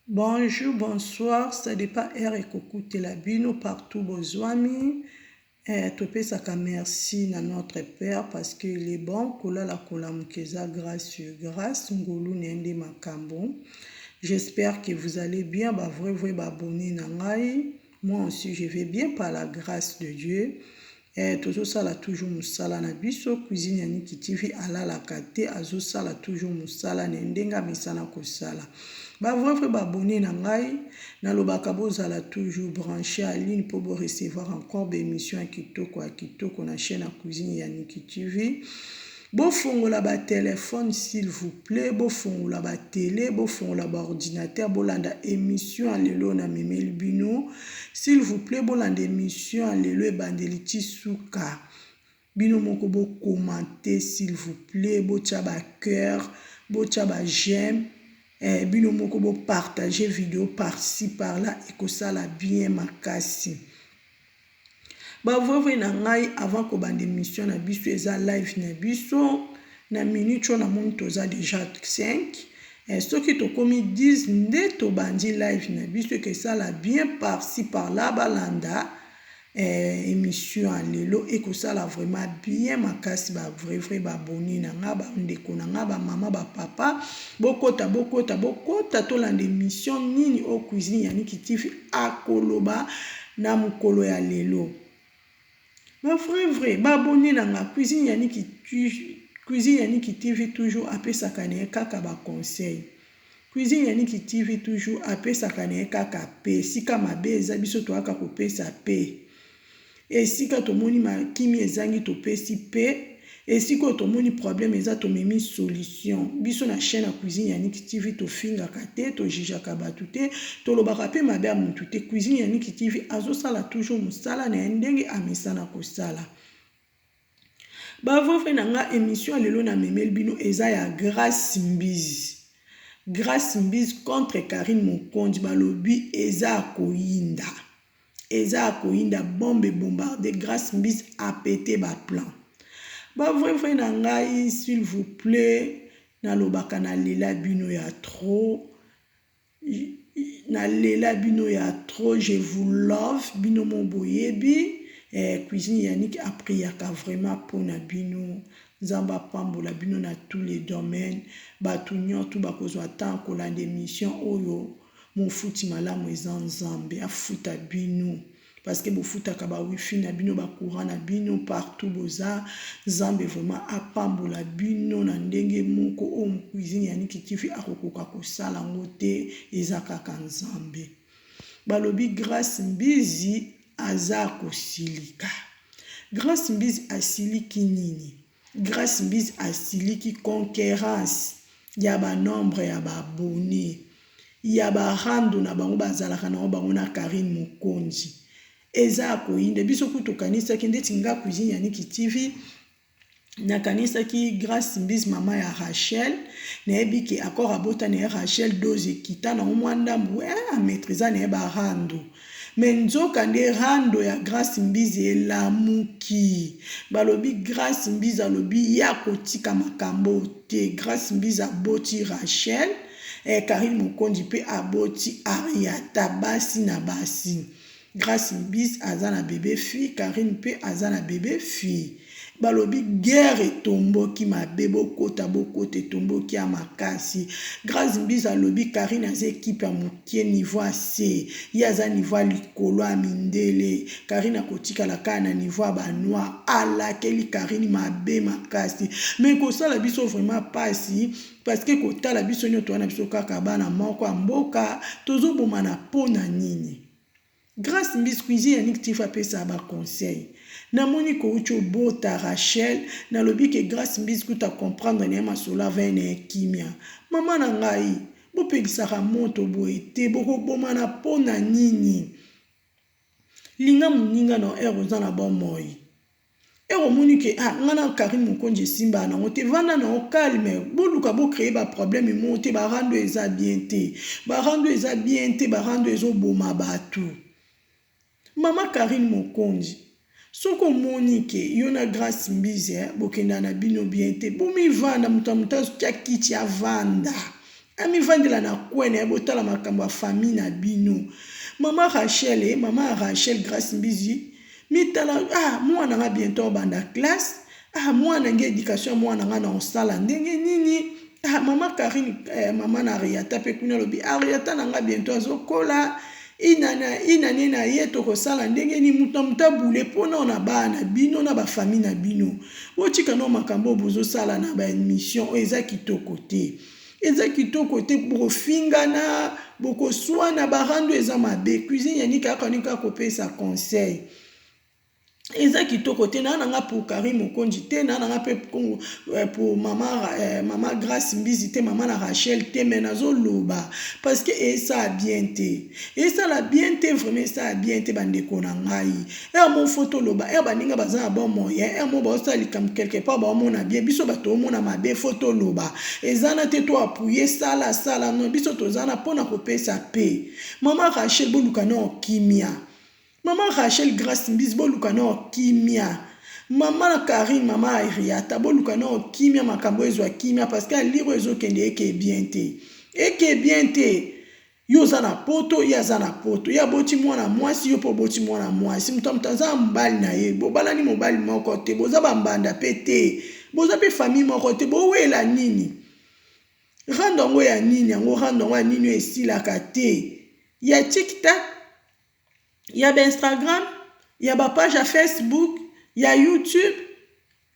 Bonjour, bonsoir, ça dépend heure ekokutela bino partout bozwami. Eh, topesaka merci na notre père parce que il est bon. Kolala kolamuka eza grâce sur grâce, ngolu na ye nde makambo. J'espère que vous allez bien, ba vrai vrai ba abonnés na ngai. Moi aussi je vais bien par la grâce de Dieu. Eh, tozosala toujours mosala na biso. Cuisine ya Niki TV alalaka te, azosala toujours mosala na ye ndenge amesana kosala. Ba vrai vrai ba abonnés na ngai, nalobaka bozala toujours branché à ligne mpo bo recevoir encore ba émission ya kitoko ya kitoko na chaîne ya Cuisine ya Niki TV. Bofongola ba téléphone s'il vous plaît, bofongola ba télé, bofongola ba ordinateur, bolanda émission ya lelo na memeli bino. S'il vous plaît, bolanda émission ya lelo ebandeli ti suka. Bino moko bocommenter s'il vous plaît, botia ba cœur, botia ba j'aime. Eh, bino moko bopartage vidéo par-ci par-là, ekosala bien makasi. Ba vrai vrai na ngai, avant kobanda émission na biso, eza live na biso na minute oyo namoni toza déjà 5. Eh, soki tokomi 10 nde tobandi live na biso, ekesala bien par-ci par-là balanda eh, émission ya lelo ekosala vraiment bien makasi. Ba vrai vrai ba abonnés na nga, bandeko na nga, bamama, bapapa, bokota, bokota, bokota, tolanda émission nini oyo Cuisine ya Niki TV akoloba na mokolo ya lelo. Ba vrai vrai ba abonnés na nga, Cuisine ya Niki TV toujours apesaka na ye kaka baconseil. Cuisine ya Niki TV toujours apesaka na ye kaka pe esika mabe eza, biso toyaka kopesa pe esika tomoni makimi ezangi, topesi pe esika oyo tomoni problème eza, tomemi solution. Biso na chaîne ya Cuisine ya Niki TV tofingaka te, tojugeaka bato te, tolobaka mpe mabe ya motu te. Cuisine ya Niki TV azosala toujours mosala na ye ndenge amesana kosala. Ba vrai vrai na nga, émission ya lelo namemeli bino eza ya Grâce Mbizi, Grâce Mbizi contre Karine Mokonzi. Balobi eza ya koyinda, eza ya koyinda, bombe bombarde. Grâce Mbizi apete baplan. Ba vrai vrai na ngai, s'il vous plaît, nalobaka nalela bino ya trop, nalela bino ya trop, je vous love. Bino mo boyebi eh, Cuisine Yannick apriaka vraiment mpona bino. Nzambe apambola bino na tous les domaines. Bato nyonso bakozwa temps kolanda émission oyo, mofuti malamu eza Nzambe, afuta bino parce que bofutaka bawifi na bino, bacourant na bino partout boza. Nzambe vraiment apambola bino na ndenge moko oyo Cuisine ya Niki TV akokoka kosala yango te, eza kaka Nzambe. Balobi Grâce Mbizi aza kosilika. Grâce Mbizi asiliki nini? Grâce Mbizi asiliki concurrence ya banombre ya baabonnés, ya barando na bango bazalaka nango, bango na Karine Mokonzi. Eza ya koyinda. Biso ku tokanisaki ndeti nga Cuisine ya Niki TV, nakanisaki Grâce Mbizi mama ya Rachel, nayebi ke accord abota na ye Rachel, dose ekita nango mwa ndambu, eh, amaîtrise na ye barando. Me nzoka nde rando ya Grâce Mbizi elamuki. Balobi Grâce Mbizi alobi ya kotika makambo te. Grâce Mbizi aboti Rachel, eh, Karine Mokonzi mpe aboti Ariata, basi na basi. Grâce Mbizi aza na bébé fille, Karine mpe aza na bébé fille. Balobi guerre etomboki mabe, bokota, bokota, etomboki ya makasi. Grâce Mbizi alobi Karine aza équipe ya mokie, niveau ya se, ye aza niveau ya likolo ya mindele. Karine akotikala kaka na niveau ya banoir. Alakeli Karine mabe makasi. Me kosala biso vraiment pasi parce que kotala biso nyonso wana, biso kaka bana moko ya mboka, tozobomana mpo na nini? Grâce Mbizi, Cuisine ya Nick TV apesaka baconseil. Namoni kouti obota Rachel, nalobi ke Grâce Mbizi kuta comprendre na ye masolo avai na ye kimia. Mama na ngai, bopelisaka moto boye te, bokobomana mpo na nini? Linga moninga na heure oza na bomoi. Ere omoni ke ah, nga na Karine Mokonzi esimbaka nango te, vanda nango calme. Boluka bocréer baproblème moko te. Barando eza bien te, barando eza bien te, barando ezoboma bato. Mama Karine Mokonzi, soki omoni ke yo na Grâce Mbizi bokendaka na bino bien te, bomivanda, moto ya moto atia kiti avanda. Amivandela na coin na ye botala makambo ya famille na bino. Mama Rachel eh, mama Rachel Grace Mbizi mitala ah mwana nga bientôt abanda classe ah mwana nge education ya mwana nga na osala ndenge nini ah mama Karine eh, mama na Ariata pe kuna alobi Ariata na nga bientôt azokola inana inane na ye tokosala ndenge nini moto na moto abule mpo na bana bino na bafamille na bino botika no makambo oyo bozosala na baemission oyo eza kitoko te. Eza kitoko te bokofingana bokoswana barando eza mabe cuisine ya nika kaka nika kopesa conseil eza kitoko te naa nanga pour Carine Mokonzi te naa nanga pe eh, pour mama eh, mama Grace Mbizi te mama na Rachel te mais nazoloba parce que esala bien te esala bien te vraiment esala bien te bandeko na ngai Heure moko faut toloba, heure baninga baza na bon moyen, heure moko baosala likambo quelque part baomona bien, biso bato omona mabe faut toloba. Eza na te to appuyer sala sala non, biso toza na pona kopesa pe. Maman Rachel boluka nao kimia. Maman Rachel Grace Mbizi boluka nao kimia. Maman na Carine, maman Ariata boluka nao kimia makambo ezwa kimia parce que alire oyo ezokende eke bien te. Eke bien te. Yo oza na poto ye aza na poto ye aboti mwana mwasi yo pe oboti mwana mwasi moto ya moto aza na mobali na ye bobalani mobali moko te boza ba mbanda pe te boza pe famille moko te bowela nini rando yango ya nini yango rando yango ya nini oyo esilaka te ya tiktak ya ba instagram ya ba page ya facebook ya youtube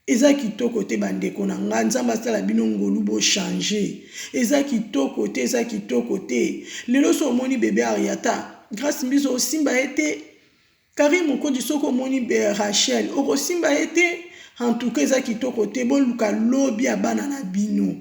Eza kitoko te ba ndeko na nga nzambe asala bino ngolu bo change eza kitoko te eza kitoko te lelo soki omoni bebe ariata grace mbizo osimba ye te carine mokonzi soki omoni rachel okosimba ye te en tout cas eza kitoko te boluka lobi ya bana na bino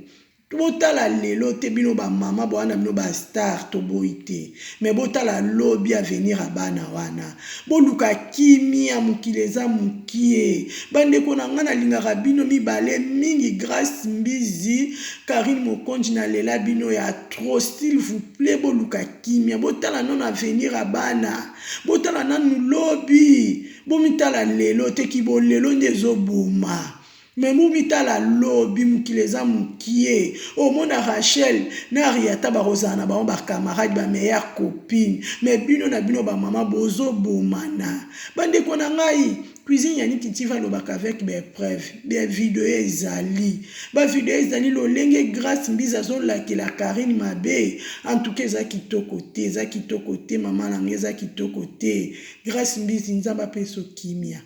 Botala lelo te bino ba mama boa na bino ba star toboyi te mais botala lobi avenir ya bana wana boluka kimia mokili eza mukie bandeko na nga nalingaka bino mibale mingi grace mbizi carine mokonzi na lela bino ya trop s'il vous plait boluka kimia botala nano avenir ya bana botala nanu lobi bomitala lelo te kibolelo nde ezoboma Mais mumi tala lobi mokili eza mukie omona Rachel na Ariata bakozala na bango ba camarade ba meilleure copine mais bino na bino ba mama bozo bomana bandeko na ngai cuisine ya Niki TV alobaka avec ba epreuve ba video ezali ba video ezali lolenge Grace Mbizi azolakela Carine mabe en tout cas eza kitoko te eza kitoko te mama na ngai eza kitoko te Grace Mbizi Nzambe apesa kimia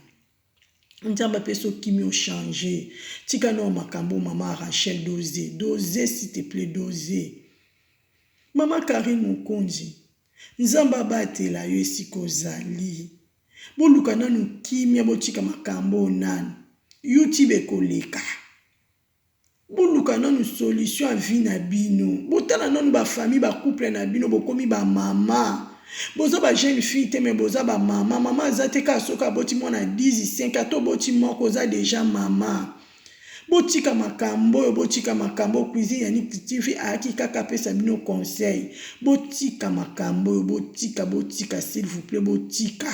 Nzambe apesi yo kimia o changer. Tika nao makambo mama Rachel dose dose s'il te plait dose. Mama Carine Mokonzi Nzambe abatela yo esika ozali. Boluka nanu kimia botika makambo nanu. YouTube ekoleka. Boluka nanu solution ya vie na bino. Botala nanu ba famille ba couple na bino bokomi ba mama. Boza ba jeune fille te mais boza ba mama. Mama aza te kaka soki aboti mwana 10, 5 ata oboti moko oza deja mama. Botika makambo oyo botika makambo oyo cuisine ya Nick TV ayaki kaka apesa bino conseil. Botika makambo oyo botika botika s'il vous plait botika.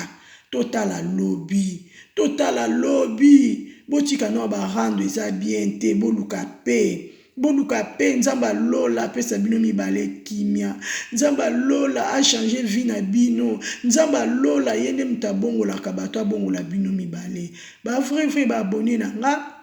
Totala lobi. Totala lobi. Botika nao ba rando eza bien te boluka pe boluka pe nzambe ya lola apesa bino mibale kimia nzambe ya lola a change vie na bino nzambe ya lola ye nde moto abongolaka bato abongola bino mibale ba vrai vrai ba abonne na nga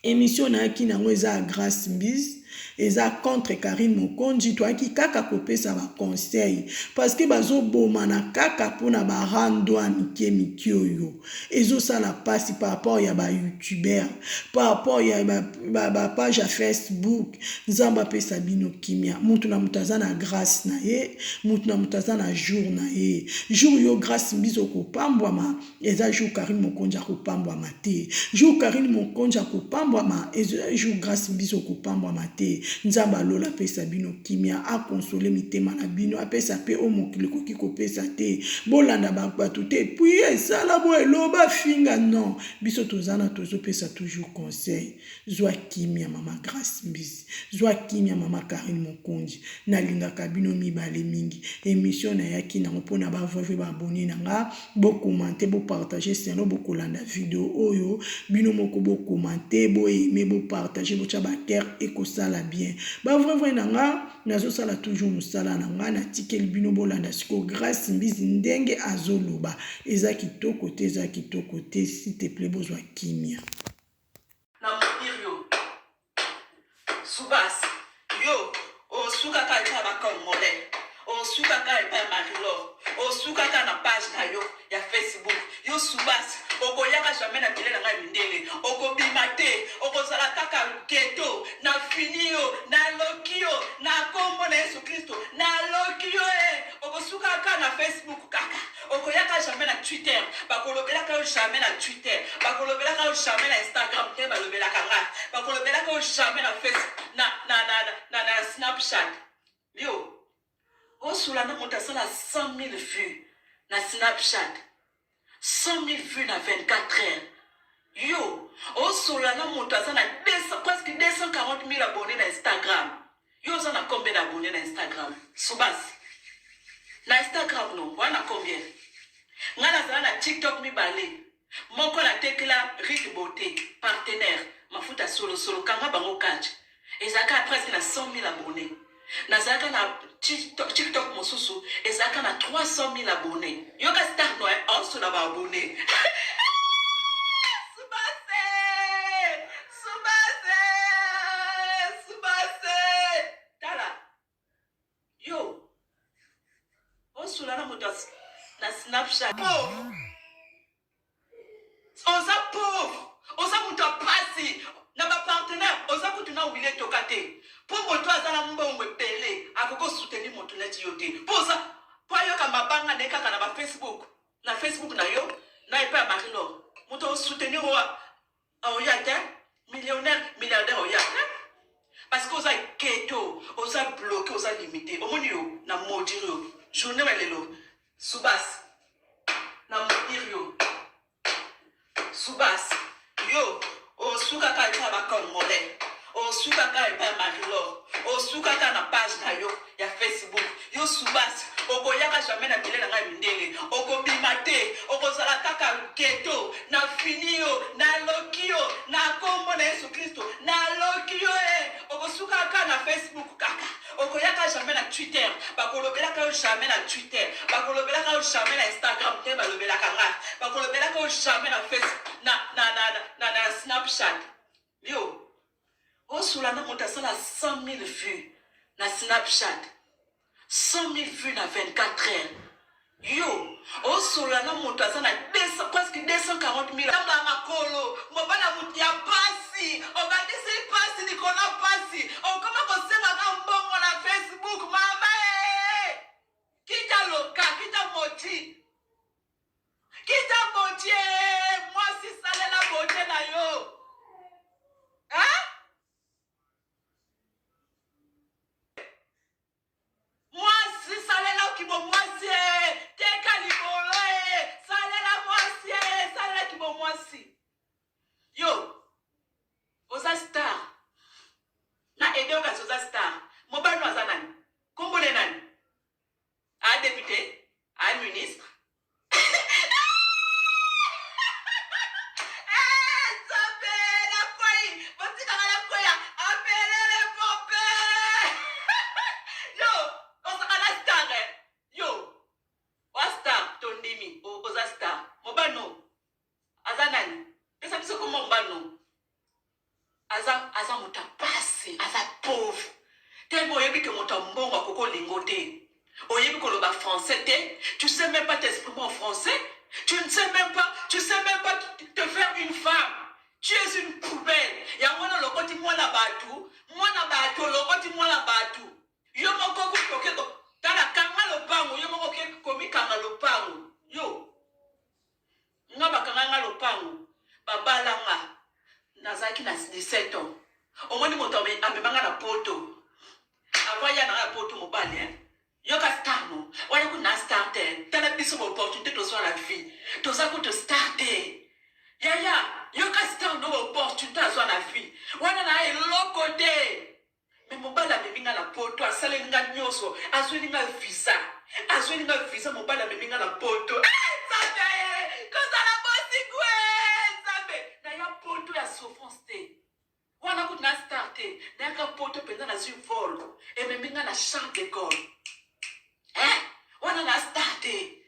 Emission nayaki nango eza ya Grace Mbizi eza contre Carine Mokonzi toyaki kaka kopesa ba conseil parce que bazobomana kaka mpona ba rando ya mike mike oyo ezosala mpasi par rapport ya ba youtubeur par rapport ya ba, ba, ba page ya Facebook Nzambe apesa bino kimia mutu na mutu aza na grace na ye mutu na mutu aza na jour na ye jour yo Grace Mbizi okopambwama Eza jour Carine Mokonzi akopambwama te. Jour Carine Mokonzi akopambwama, eza jour Grace Mbizi okopambwama te. Nzambe ya lola apesa bino kimia, a consoler mitema na bino, apesa pe oyo mokili ekoki kopesa te. Bolanda ba batu te, puis sala boye, loba, finga, non. Biso toza na tozo pesa toujours conseil. Zwa kimia mama Grace Mbizi. Zwa kimia mama Carine Mokonzi. Nalingaka bino mibale mingi. Emission nayaki nango pona ba vrai vrai ba abonnes na nga. Bo commenter, bo partager selon bokolanda video oyo. Bino moko bo commenter, bo aimer, bo partager, botia ba cœur ekosala. Ekosala bien. Ba vrai vrai na nga, nazosala toujours mosala na nga, natikeli bino bolanda sikoyo Grace Mbizi ndenge azoloba. Eza kitoko te, eza kitoko te, s'il te plait bozwa kimia. Na maudire yo Subas yo osukaka epai ya ba congolais osukaka epai ya Marie Laure osukaka na page na yo ya Facebook yo Subas okoyaka jamais na tele na ngai mindele okobima te okozala kaka ghetto na fini yo naloki yo na kombo na Yesu Kristo naloki yo e okosukaka na Facebook kaka Okoyaka jamais na Twitter, bakolobelaka yo jamais na Twitter, bakolobelaka yo jamais na Instagram te balobelaka nga, bakolobelaka yo jamais na Facebook, na na na na, na Snapchat. Yo osula na moto asala 100 000 vues na Snapchat, 100 000 vues na 24 heures. Yo osolola na moto aza na 200, presque 240 000 abonnés na Instagram. Yo oza na combien d'abonnés na Instagram? Subasi. Na Instagram no, wana combien? Nga nazala na TikTok mibale. Moko natekela Rick Beauté, partenaire, mafuta solo solo, kanga bango catch. Ezalaka presque na 100 000 abonnés. Nazalaka na TikTok, TikTok mosusu ezalaka na 300 000 abonnés. Yoka star no, aosola ba abonnés. Subase! Subase! Subase! Tala. Yo. Osula na moto na Snapchat. Pauvre. Oza pauvre. Oza moto ya pasi. Na ba partenaire oza kutu na wile toka te. Po moto aza na mbongo ebele akoki kosoutenir moto neti yo te. Po oza po ayoka mabanga na ye kaka na ba Facebook. Na Facebook na yo na epai ya Marie Laure. Moto osoutenir oyo oya te millionnaire milliardaire oya te parce que oza keto oza bloqué oza limité omoni yo na maudire yo journée ya lelo subas na maudire yo subas yo osukaka epai ya bacongolais osukaka epai ya Marie Laure osukaka na page na yo ya Facebook yo subas okoyaka jamais na tele na ngai mindele okobima te okozala kaka ghetto na fini yo naloki yo na kombo na Yesu Kristo naloki yo e okosuka kaka na Facebook kaka okoyaka jamais na Twitter bakolobelaka yo jamais na Twitter bakolobelaka yo jamais na Instagram te balobelaka nga bakolobelaka yo jamais na Facebook na, na, na, na, na, na Snapchat yo Osula na moto asala 100 000 vues na Snapchat, 100 000 vues na 24 heures. Yo osolola na moto aza na 200, presque 240 000 tamba makolo mobali ya moto ya pasi obandisi pasi likolo na pasi okoma kosengaka mbongo na Facebook mama ee kita loka kita moti kita moti ee mwasi salela bote na yo hein? Mwasi salela kibo mwasi eh, teka libolo eh, salela mwasi eh, salela kibo mwasi. Yo oza star na ede kasi oza star mobali no aza nani kombo ne nani a député a ministre Aza nani? Pesa biso kombo mobali no. Aza aza moto ya pasi, aza pauvre. Tellement oyebi ke moto ya mbongo akoki olingo te. Oyebi koloba français te, tu sais même pas t'exprimer en français. Tu ne sais même pas, tu sais même pas te faire une femme. Tu es une poubelle. Yango wana olokoti mwana batu, mwana batu olokoti mwana batu. Yo moko kutu oke tala kanga lopango, yo moko oke komikanga lopango. Yo Nga bakanga nga lopango babala nga nazalaki na 17 ans omoni moto amema nga na poto avant ya na nga ya poto mobali hein yoka star no wana kutu na star te tala biso ba opportunité tozwa na vie toza kutu star te yaya yoka star no ba opportunité azwa na vie wana na eloko te Mais mobali amemi nga na poto asaleli nga nyoso azweli nga visa azweli nga visa mobali amemi nga na poto eh, nzambe kozala mwasi kwe nzambe naya poto ya souffrance te wana kutu na star te nayaka. Nayaka poto mpenza, nazwi vol ememi nga na Charles de Gaulle. Eh, wana na star te.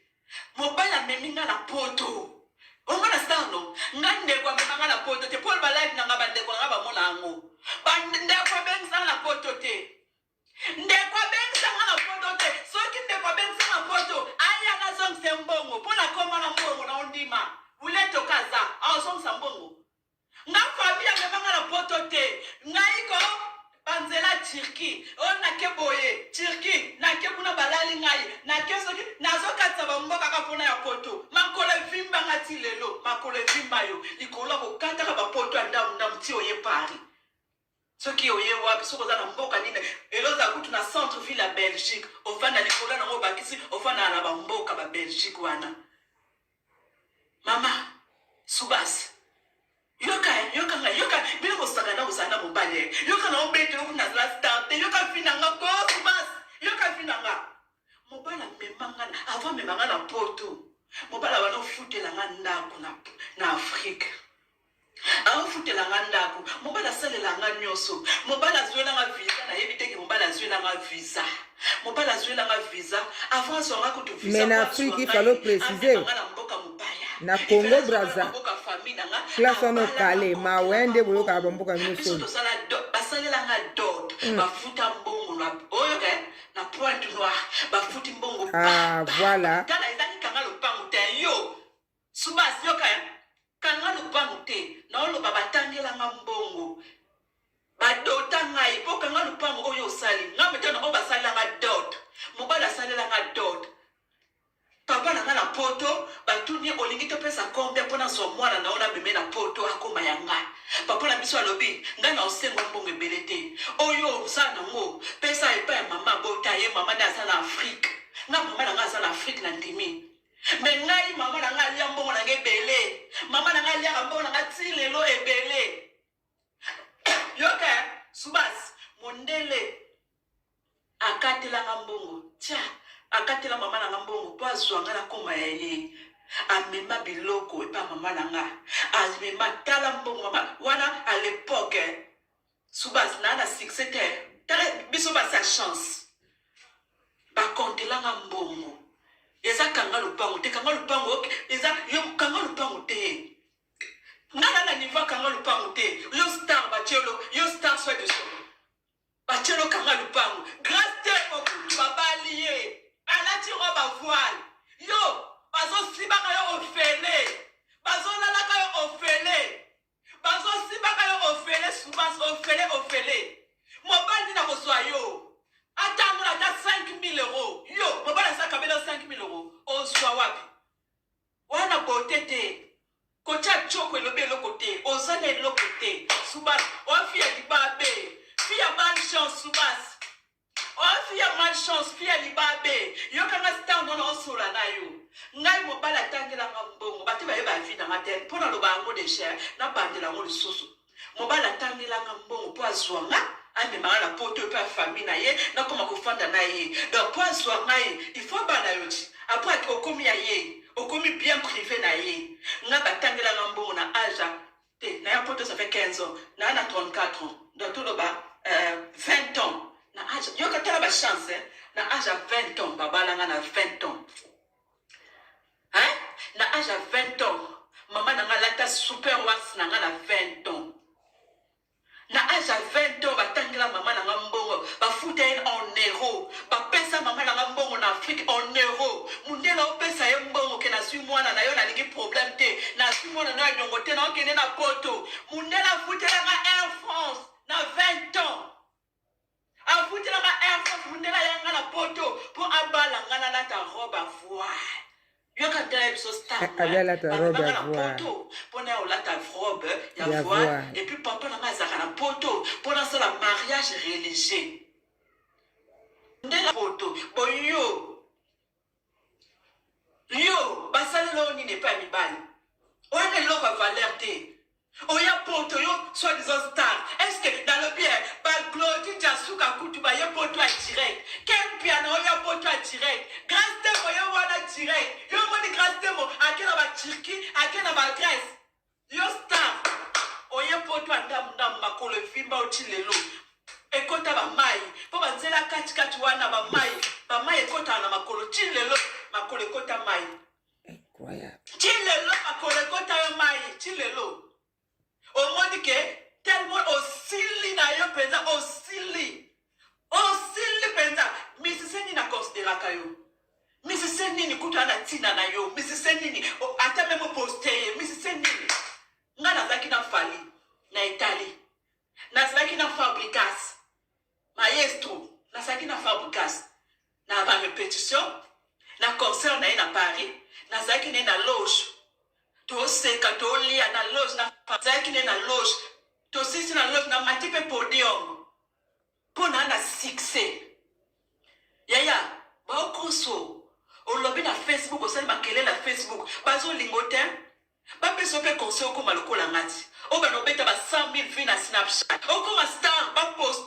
Mobali amemi nga na poto. Onga na star no. Nga ndeko amema nga na poto te. Paul ba live na nga bandeko na nga bamona yango. Bandeko abengisa nga na poto te. Ndeko abengisa nga na poto te. Soki ndeko abengisa na poto, aya nazongisa mbongo. Mpo nakoma na mbongo na ondima. Ulete okaza, azongisa mbongo. Nga famille amema nga na poto te. Ngai ko banzela Turquie. Oyo nake boye, Turquie, nake kuna balali ngai. Nake soki nazokatisa bamboka kaka mpona ya poto. Makolo evimba nga ti lelo, makolo evimba yo. Likolo ya kokataka bapoto ya ndamu ndamu ti oye Paris. Soki oye wapi, soki oza na mboka nini, elo ozala kutu na centre ville ya Belgique, ofanda likolo nango obakisi ofandaka na bamboka ba Belgique wana. Mama Subas, yoka yoka nga yoka bino bosaka na kozala na mobali eh. Yoka na obete yoka na zala star te, yoka vi na nga ko Subas, yoka vi na nga. Mobali amema nga avant amema nga na poto, mobali abanda ofutela nga ndako na, na Afrique. Aofutela nga ndako, mobali asalela nga nyonso, mobali azwela nga visa, nayebi te ke mobali azwela nga visa, mobali azwela nga visa avant azwa nga kutu visa Mais na po azwa Afrique, il ngai, fallait préciser. amema nga na mboka mopaya, Na Il Congo fallait azwa nga na Brazza. mboka famille na nga, Place wana abala okale, nga mawa nde boyokaka bamboka bino biso soni. tosala basalela nga dot, bafuta mbongo na oyo ke na Pointe Noire, bafuti mbongo Ah, pa, pa, voilà. tala ezalaki kanga lopango te yo Subas, yoka hein. Kanga lupangu te. Naoloba batangela nga mbongo. Badota ngai po kanga lupangu oyo osali. Nga metano oyo basalela nga dot. Mobali asalela nga dot. Papa na nga na poto batuni ye olingi topesa combien po nazwa mwana na yo nameme na poto akoma ya nga. Papa na biso alobi nga na osengo mbongo ebele te. Oyo oza nango pesa epai ya mama abota ye, mama nde aza na Afrique. Nga mama na nga aza na Afrique na ndimi. Mais ngai mama na ngai alia mbongo na ngai ebele. Mama na ngai aliaka mbongo na ngai ti lelo ebele. Yoka Subas, mondele akatela nga mbongo. Tia, akatela mama na nga mbongo po azwa nga na koma ya ye. Amema biloko epa mama na nga. Amema tala mbongo mama wana à l'époque. Subas na na succès te. Tala biso basi ya chance. Bakontela nga mbongo. Eza kanga lupango te, kanga lupango ok, eza yo kanga lupango te. Nga na na niveau kanga lupango te. Yo star batielo, yo star soit de son. Batielo kanga lupango. Grâce te okutu babali ye. Alati robe à voile. Yo bazosibaka yo ofele. Bazolalaka yo ofele. Bazosimbaka yo ofele subas ofele ofele. Mobali nini akozwa yo? Ata amona ata 5000 euros. Yo mobali aza kabela 5000 euros. Ozwa wapi? Wana beauté te. Kotia choko elobi eloko te. Oza na eloko te. Subas, oa fille ya libabe. Fille ya malchance subas. Oh fille ya malchance, fille ya libabe. Yoka nga star mwana osola na yo. Ngai mobali atangela nga mbongo, bato bayeba vie na nga te. Mpo naloba yango deja, nabandela yango lisusu. Mobali atangela nga mbongo mpo azwa nga, amema nga na poto epai ya famille na ye, nakoma kofanda na ye. Donc mpo azwa ngai, il faut abala yo ti. Après okomi ya ye, okomi bien privé na ye. Nga batangela nga mbongo na age ya te, naya poto ça fait 15 ans, naya na 34 ans. Donc toloba 20 ans. Na age, yoka tala ba chance hein. Na age ya 20 ans babala nga na 20 ans. Hein? Na age ya 20 ans mama na nga alata super wax na nga na 20 ans. Na age ya 20 ans batangela mama na nga mbongo, bafuta ye en euro, bapesa mama na nga mbongo na Afrique en euro. Mundele opesa ye mbongo ke nazwi mwana na yo, nalingi problème te, nazwi mwana na yo ya niongo te, naokende na poto. Mundele afutela nga Air France na 20 ans. Afutela nga Air France, mundele aya nga na poto po abala nga nalata robe à voile. Yoka ntala biso star Abi alata robe bamemanga ya na voile. poto mpo na ya olata robe ya Ya voile voile. et puis papa na nga azalaka na poto mpo nasala mariage religieux nde na poto boyo Yo basalela yo nini epai ya mibali? Oya na eloko ya valeur te. Oya poto yo soit disant star. Est ce que nalobi eh, ba Glody Diasuka kutu baye poto ya direct. Ken Mpiana oya poto ya direct. Grace Temo ye wana direct. Yo omoni Grace Temo ake na ba Turquie, ake na ba Grèce. Yo star oye poto ya ndamu ndamu makolo evimba oti lelo. mpenza osili osili mpenza misise nini akonsideraka yo misise nini kutu ana ntina na yo misise nini ata meme oposte ye misise nini ngai nazalaki na fali na italie nazalaki na fabricas maestro nazalaki na fabricas na ba repetition na concert na ye na paris nazalaki na ye na loge toseka tolia na loge nazalaki na ye na loge tosisi na loge na mati mpe podium mpo na na succès yaya baokoso olobi na facebook osali makelele na facebook bazolingo te bapesa yo mpe conseil okoma lokola ngati oyo bana obeta ba 100 000 vues na snapchat okoma star baposte.